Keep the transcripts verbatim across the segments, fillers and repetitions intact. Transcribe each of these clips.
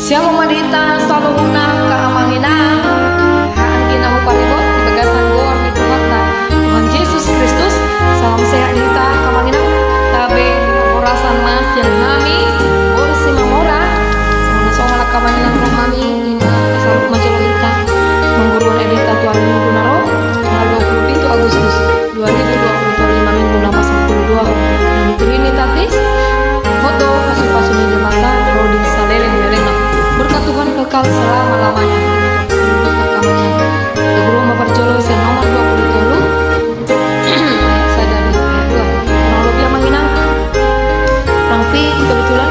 Shalom ma di hita saluhutna angka amang inang. Anggi na huparihut di bagasan goar ni Tuhanta, Tuhan Jesus Kristus. Salam sehat di hita angka amang inang. Tabe horas ma sian hami, boru Simamora. Songon na so mangkatai amang inang, roha nami ima salut ma jolo hita manggoruhon epeng tu ari Minggu na ro, tanggal dua puluh pitu Agustus dua ribu dua puluh tolu, ima Minggu na pasampulu dua di Trinitatis. Hot do pasupasu ni Debata ro di saleleng lelengna. Berkat Tuhan kekal selama-lamanya. Angka amang inang, tagoruhon ma parjolo sian nomor dua puluh tolu, ayat sada dohot ayat dua. Kurang lebih amang inang, kurang lebih kebetulan.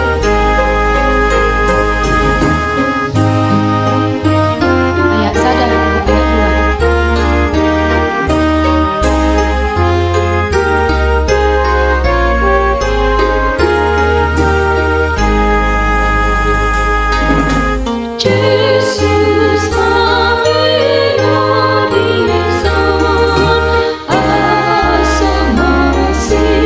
Ayat sada dohot ayat dua. Jesus, hami ro di son, asa masihaholongan.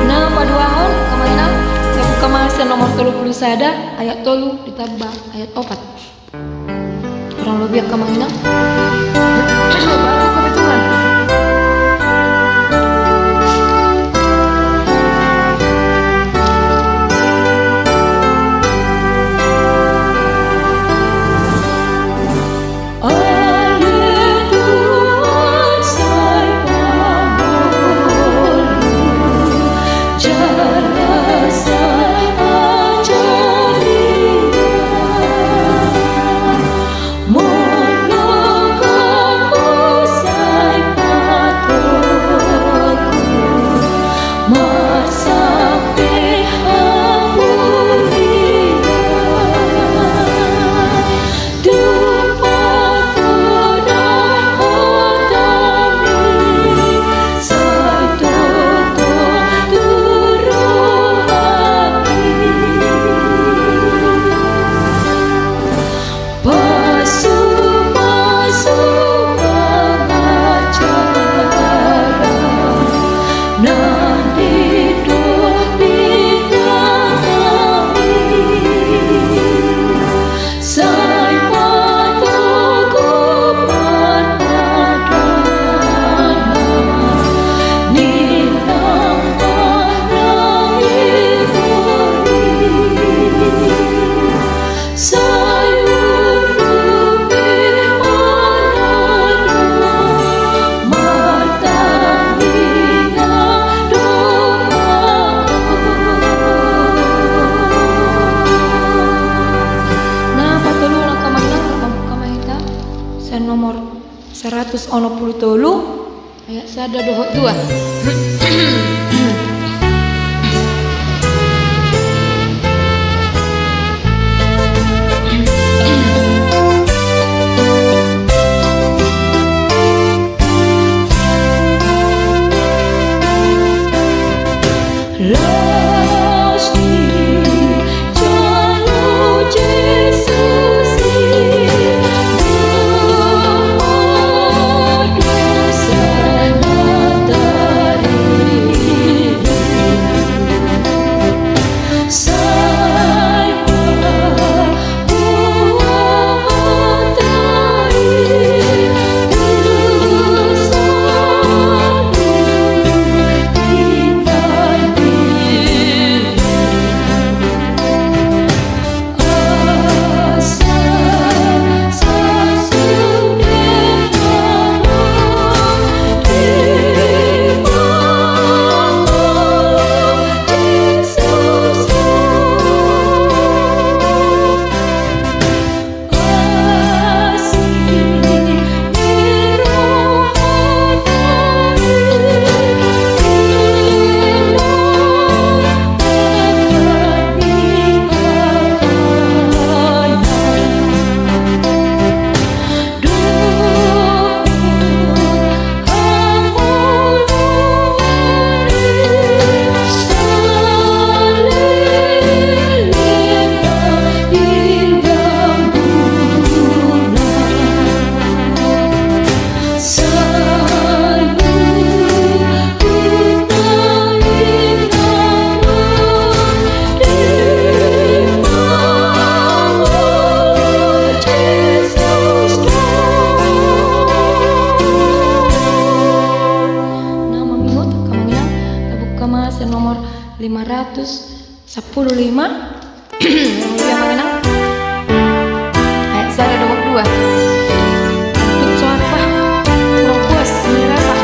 Na paduahon, amang inang, tabuka ma sian nomor tolu pulu sada, ayat tolu ditamba ayat opat. Kurang lebih angka amang inang. Baru kebetulan. Na patoluhon, amang inang, tabuka ma hita sian nomor saratus onom pulu tolu. Ayat sada dohot dua. Las di jolo Jesus i, dohot dosa na tarida. Nomor lima ratus sepuluh lima. Yang lebih apa, Inang? Ayat sada, dua, dua. Ikut suara, Pak. Kurang puas, merasa.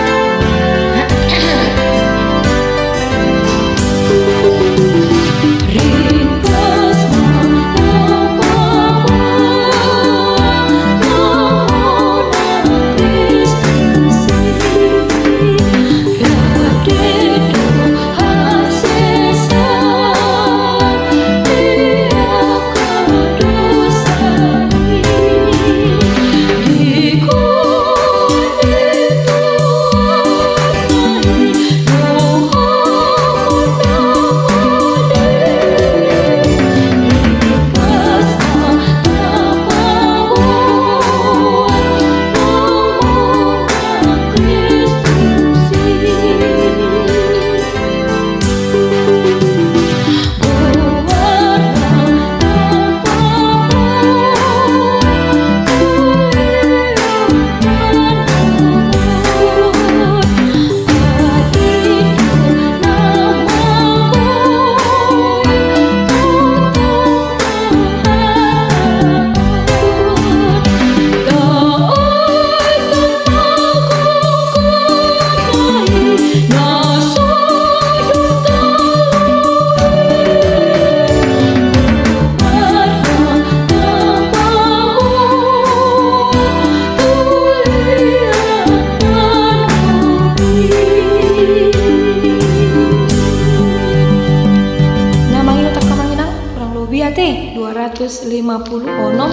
Na mangihuthon hamu, Inang, kurang lobi ate dua ratus lima puluh onom.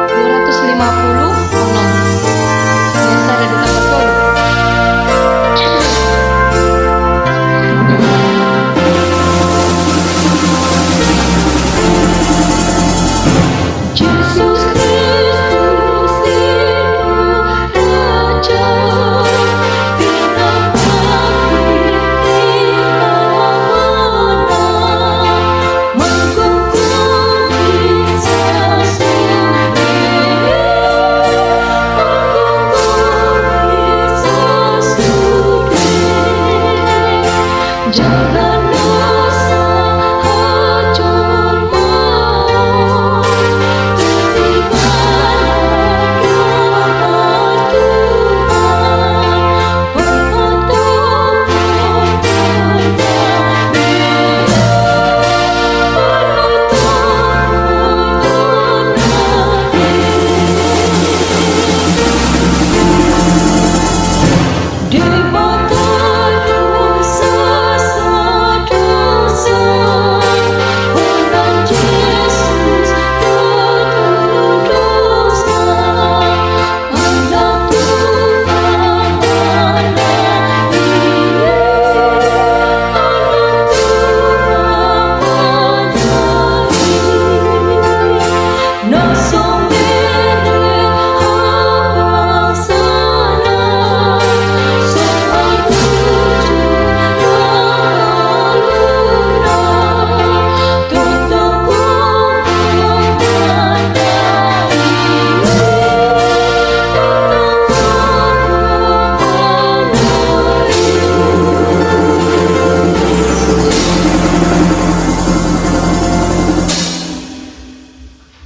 Dua ratus lima puluh onom. Biasa ada di tempat tolu.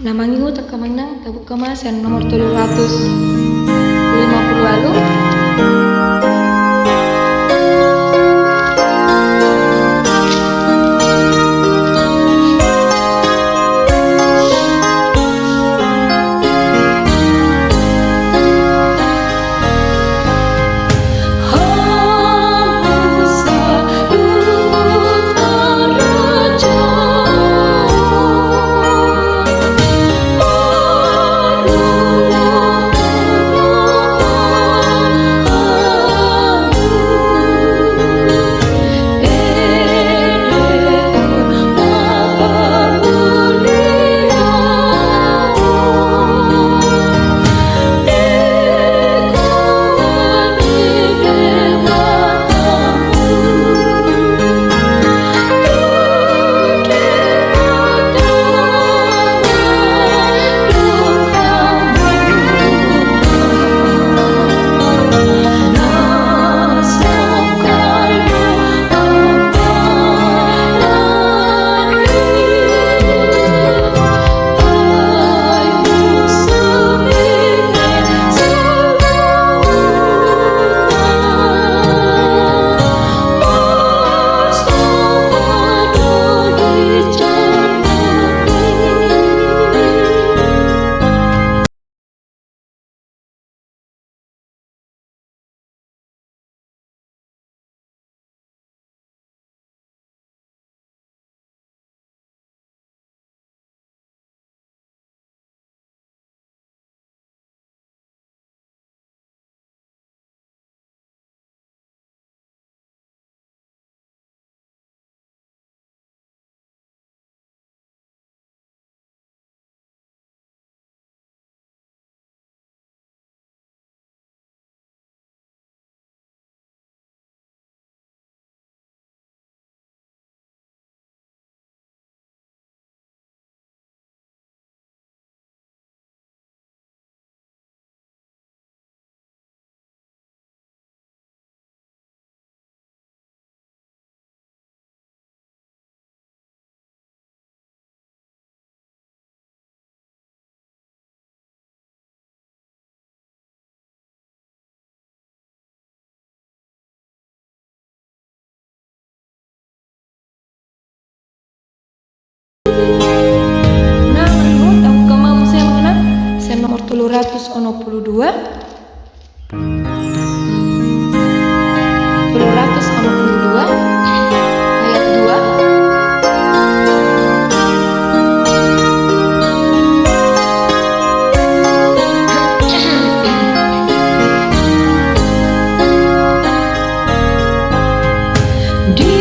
Na mangihuthon hamu, Inang, tabuka ma sian nomor tolu ratus lima puluh ualu. ratus onom pulu dua. Tolu ratus onom pulu dua, ayat dua. Di